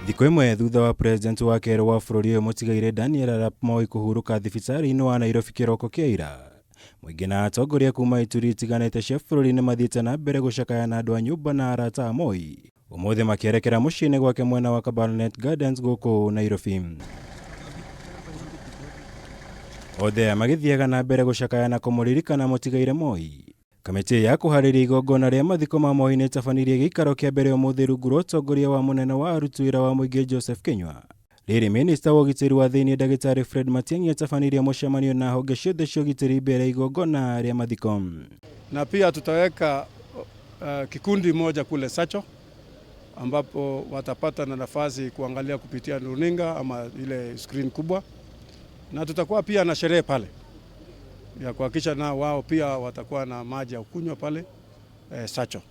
Thikũ ĩmwe thutha wa president wa kerĩ wa bũrũri ũyũ mũtigairĩ Daniel Arap Moi kũhurũka thibitarĩ-inĩ wa Nairobi kĩroko kĩa ira, mũingĩ na atongoria kuma ituri itiganĩte cia bũrũri nĩmathiĩte na mbere gũcakaya na andũ a nyũmba na arata a Moi ũmũthĩ makĩerekera mũciĩ-inĩ gwake mwena wa Kabarnet Gardens gũkũ Nairobi. Othe aya magĩthiaga na mbere gũcakaya na kũmũririkana mũtigairĩ Moi. Kamĩtĩ ya kũharĩria igongona rĩa mathiko ma Moi nĩĩtabanirie gĩikaro kĩa mbere ũmũthĩ rungu rwa ũtongoria wa mũnene wa aruti wĩra wa mũingĩ Joseph Kinyua. Rĩrĩ minista wa ũgitĩri wa thĩinĩ ndagĩtarĩ Fred Matiang'i atabanirie mũcemanio na honge ciothe cia ũgitĩri mbere ya igongona rĩa mathiko. Na pia tutaweka kikundi moja kule Sacho ambapo watapata na nafasi kuangalia kupitia runinga ama ile screen kubwa, na tutakuwa pia na sherehe pale ya kuhakikisha na wao pia watakuwa na maji ya kunywa pale Sacho.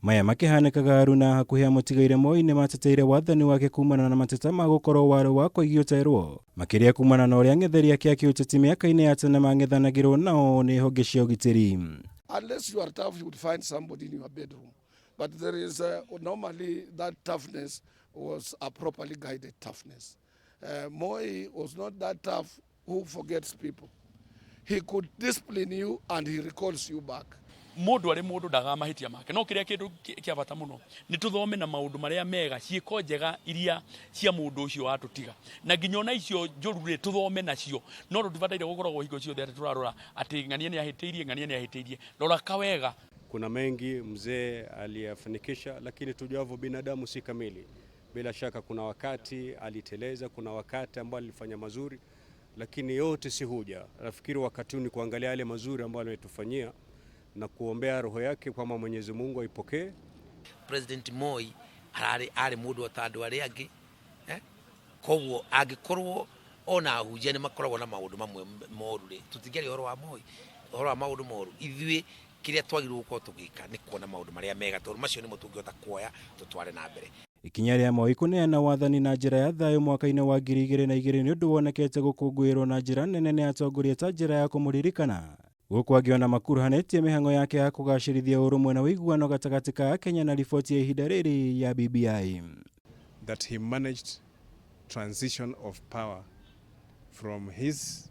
Maya makĩhanĩkaga Aruna hakuhĩ a mũtigaire Moi nĩmateteire wathani wake kumana na mateta ma gũkorwo warĩ wa kũigio terwo makĩria kumana na ũrĩa ang'etheri ake a kĩũteti mĩaka-inĩ ya tene mang'ethanagĩrwo nao nĩ honge cia ũgitĩri. Unless you are tough, you would find somebody in your bedroom. But there is normally that toughness was a properly guided toughness. Moi was not that tough who forgets people. He could discipline you and he recalls you back. Mundu ari mundu ndaga mahitia make, no kiria kindu kia bata muno ni tuthome na maundu maria mega, ciiko njega iria cia mundu ucio watutiga, na nginya ona icio njuru ri tuthome nacio, no tutibataire gukoragwo hingo ciothe ati turarora ati ng'ania ni ahitiirie, ng'ania ni ahitiirie. Rora kawega. Kuna mengi mzee aliyafanikisha, lakini tujuavyo binadamu si kamili. Bila shaka kuna wakati aliteleza, kuna wakati ambao alifanya mazuri, lakini yote si huja. Nafikiri wakati huu ni kuangalia yale mazuri ambayo ametufanyia na kuombea roho yake kwamba Mwenyezi Mungu aipokee. President Moi arari ari mundu ota andu aria angi, Koguo angikorwo ona ahunjia ni makoragwo na maundu mamwe moru ri, tutingiaria uhoro wa Moi, uhoro wa maundu moru. Ithuĩ kĩrĩa twagĩrĩirwo gũkorwo tũgĩka nĩ kuona maũndũ marĩa mega, tondũ macio nĩmo tũngĩhota kuoya tũtware na mbere. Ikinya rĩa Moi kũneana wathani na njĩra ya thayũ mwaka-inĩ wa 2002 nĩ ũndũ wonekete gũkũngũĩrwo na njĩra nene nĩ atongoria ta njĩra ya kũmũririkana. Gũkũ angĩ ona makuruhanĩtie mĩhang'o yake ya kũgacĩrithia ũrũmwe na ũiguano gatagatĩ ka Kenya na riboti ya ihinda rĩrĩ ya BBI. That he managed transition of power from his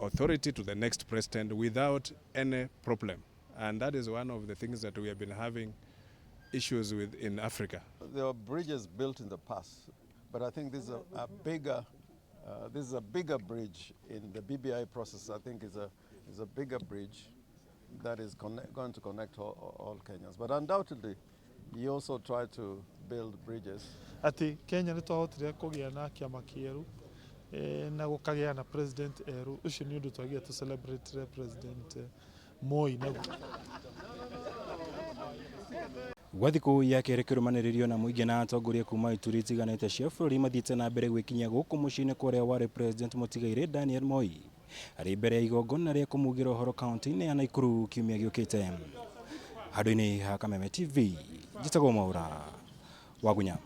authority to the next president without any problem. And that is one of the things that we have been having issues with in Africa. There were bridges built in the past, but I think this is a bigger, this is a bigger bridge in the BBI process. I think is a bigger bridge that is going to connect all Kenyans. But undoubtedly, he also tried to build bridges. Ati Kenya nĩ twahotire kũgĩa na kĩama kĩerũ, na gũkagĩa na president erũ. Ũcio nĩ ũndũ twagĩrĩire tũ celebrate President Moi naguo. Gwa thikũ ya kerĩ kĩrũmanĩrĩrio na mũingĩ na atongoria kuma ituri itiganĩte cia bũrũri mathiĩte na mbere gwĩkinyia gũkũ mũciĩ-inĩ kũrĩa warĩ President mũtigairĩ Daniel Moi arĩ mbere ya igongona rĩa kũmugĩra ũhoro kaunti-inĩ ya Nakuru kiumia gĩũkĩte. Handũ-inĩ ha Kameme TV, njĩtagwo Mwaura Wagunya.